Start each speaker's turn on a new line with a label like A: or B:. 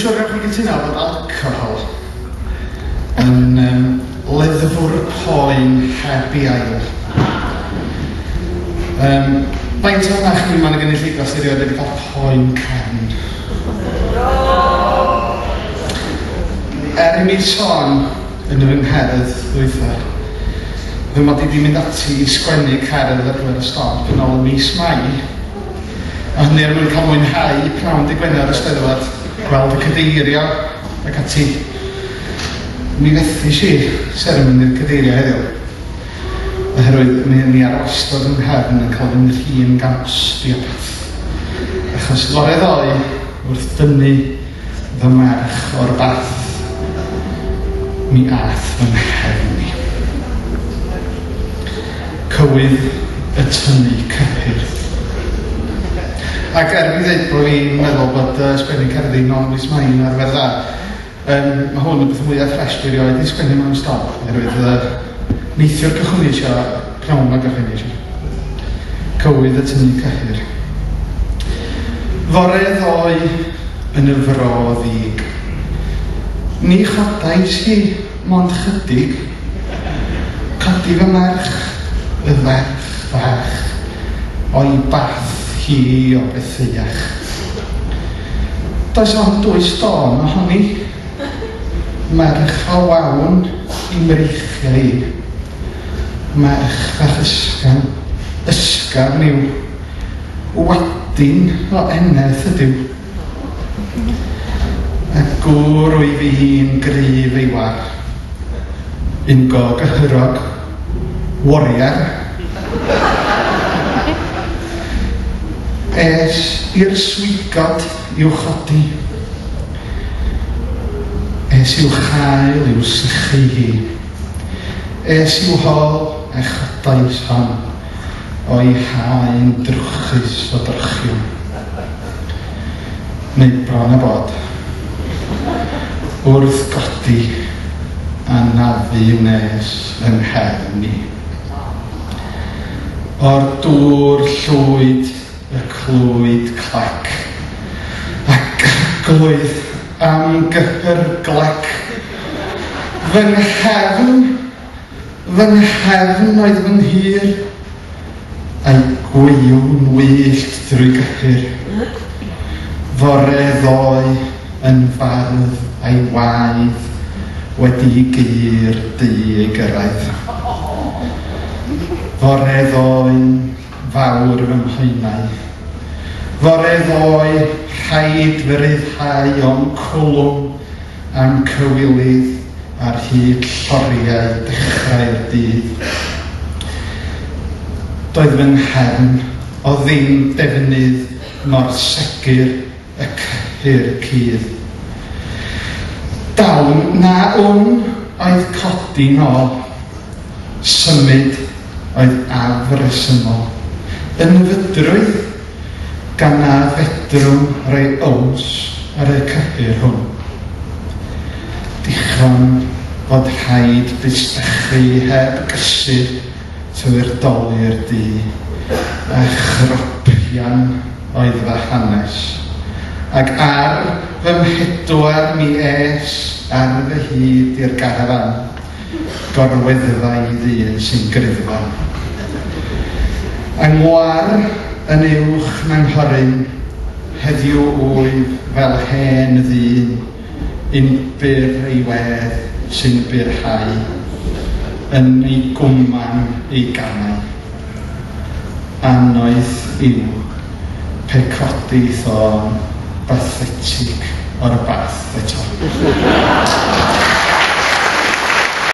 A: Siŵr gewch chi gytuno bod alcohol yn leddfu'r poen heb ei ail. Faint ohonoch chi yma yn y gynulleidfa sydd erioed wedi cael poen cefn? Er i mi sôn yn fy ngherdd ddwytha, fy mod i 'di mynd ati i sgwennu cerdd ar gyfer y stop yn ôl ym mis Mai, a hynny er mwyn cael mwynhau pnawn Dydd Gwener y Steddfod, gweld y cadeirio ac ati. Mi fethish i seremoni'r cadeirio heddiw, oherwydd mi o'n i ar wastad yng nghefn yn cael fy nhrin gan osteopath, achos fore ddoe, wrth dynnu fy merch o'r bath, mi ath fy nghefn i. Cywydd y tynnu cyhyr. Ac er fi ddeud bod fi'n meddwl bod sgwennu cerddi nôl mis Mai yn arfer dda, mae hwn yn beth mwyaf ffresh dwi erioed 'di sgwennu mewn stop, oherwydd neithiwr cychwynnes i o, pnawn 'ma gychwynnes i. Cywydd y tynnu cyhyr. Fore ddoe yn y fro ddig, ni chodais hi mond chydig. Codi fy merch, y ferch fach, o'i bath hi o betheuach. Does ond dwy stôn ohoni, merch o wawn i mreichiau i. Merch fach ysgafn, ysgafn yw, wadin o eneth ydyw. A gŵr wyf i'n gryf ei war. Un go gyhyrog, warrior. Es i'r swigod i'w chodi. Es i'w chael i'w sychu hi. Es i'w hôl a chodais hon o'i haen drwchus o drochion. Neu bron a bod. Wrth godi, anafu wnes yng nghefn i. O'r dŵr llwyd y clwyd clac, a garglwydd am gyhyrglec. Fy nghefn, fy nghefn oedd fy nhir, a'i gweuwn wyllt drwy gyhyr. Fore ddoe yn fardd a'i waedd wedi i gur du ei gyrraedd. Fore ddoe'n fawr fy mhoenau. Fore ddoe rhaid fy ryddhau o'm cwlwm a'm cywilydd ar hyd lloriau dechrau'r dydd. Doedd fy nghefn o ddim defnydd mor segur y cyhyr cudd. Dawn na wn oedd codi nôl, symud oedd afresymol. Ynfydrwydd, gan na fedrwn roi owns ar y cyhyr hwn. Dichon fod rhaid busnachu heb gysur trwy'r dolur du, a chropian oedd fy hanes. Ac ar fy mhedwar mi es ar fy hyd i'r garafan, gorweddfa i ddyn sy'n griddfan. A ngwar yn uwch na nghorun, heddiw wyf fel hen ddyn, un byr ei wedd sy'n byrhau, yn ei gwman ei gamau. Annoeth yw pe codi thôn bathetig o'r bath eto.